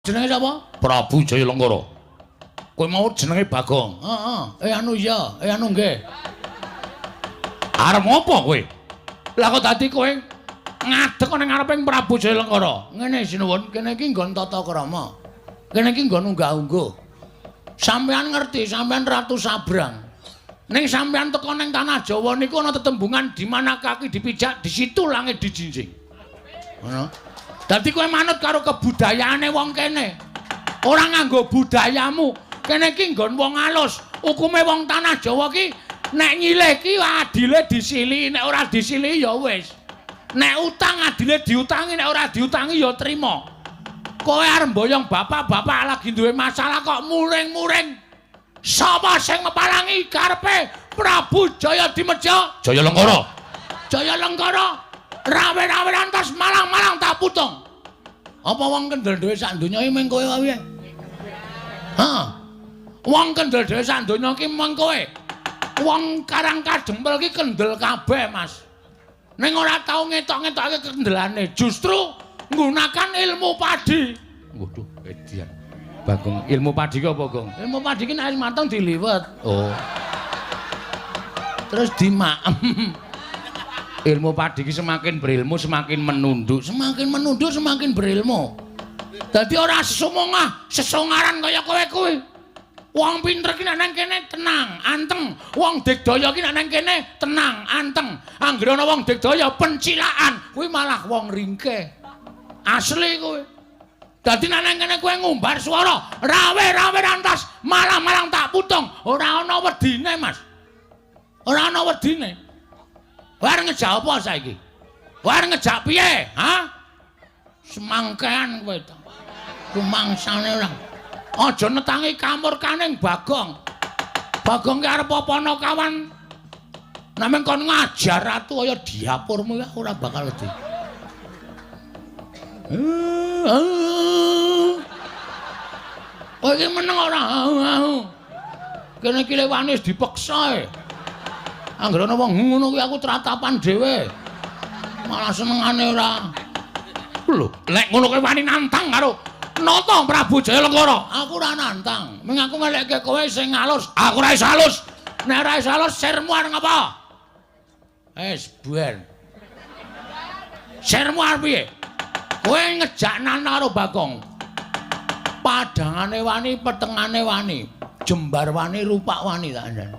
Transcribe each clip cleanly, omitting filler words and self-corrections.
Jenenge sapa? Prabu Jayalenggara. Kowe mau jenenge Bagong. Heeh. Anu iya, anu nggih. Arep ngopo kowe? Lah kok dadi kowe ngadeg ning ngareping Prabu Jayalenggara? Ngene sinuwun, kene iki nggon tata krama. Kene iki nggon unggah-ungguh. Sampeyan ngerti, sampeyan Ratu Sabrang. Ning sampeyan teko ning tanah Jawa niku ana tetembungan di mana kaki dipijak, di situ langit dijinjing. Ngono. Dadi kowe manut karo kebudayaane wong kene. Ora nganggo budayamu. Kene iki nggon wong alus. Hukume wong tanah Jawa ki nek nyilih ki adile disilihi, nek ora disilihi ya wis. Nek utang adile diutangi, nek ora diutangi ya trima. Kowe arep mboyong bapak-bapak lagi duwe masalah kok muring-muring. Sapa sing mepalangi karepe Prabu Jaya Dimeja? Jayalenggara. Jayalenggara. Rawe-rawe lantas malang-malang tak putung. Apa wong kendel dhewe sak donya iki mung kowe wae? Hah. Wong kendel dhewe sak donya iki mung kowe. Wong Karang Kadempel ki kendel kabeh, Mas. Ning ora tau ngetok-ngetokake kendelane, justru nggunakan ilmu padi. Waduh, edian. Bagong, ilmu padi ki apa, Gong? Ilmu padi ki nek wis mateng diliwet. Oh. Terus dimaem. Ilmu padi ki semakin berilmu semakin menunduk, semakin menunduk semakin berilmu. Dadi ora sesumongah, sesongaran kaya kowe kuwi. Wong pinter ki nek nang kene tenang, anteng. Wong digdaya ki nek nang kene tenang, anteng. Anggere ana wong digdaya pencilaan, kuwi malah wong ringkeh. Asli kuwi. Dadi nek nang kene kowe ngumbar swara, rawe-rawe rantas, malang-malang tak putung, ora ana wedine, Mas. Ora ana wedine. Kowe arep ngejak apa saiki? Kowe arep ngejak piye? Ha? Semangkean kowe to. Rumangsane ora. Aja netangi kamurkaning Bagong. Bagong ki arep apa ana kawan. Namung kon ngajar ratu kaya diapurmu ya ora bakal wedi. Kowe iki meneng ora? Kene iki lewane wis dipeksa e. Anggere ana wong ngono kuwi aku tratapan dhewe. Malah senengane ora. Lho, nek ngono kowe wani nantang karo Nata Prabu Jayalenggara. Aku ora nantang. Ming aku ngelekke kowe sing alus. Aku ora iso alus. Nek ora iso alus sirmu arep ngapa? Wis ben. Sirmu arep piye? Kowe ngejak nantang karo Bagong. Padangane wani, petengane wani, jembar wani, rupak wani tak andhani.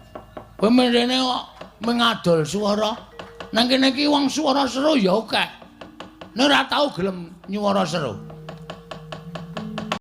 Kowe mrene kok mengadol swara. Nang kene iki wong swara seru ya akeh. Nek ora tau gelem nyuwara seru.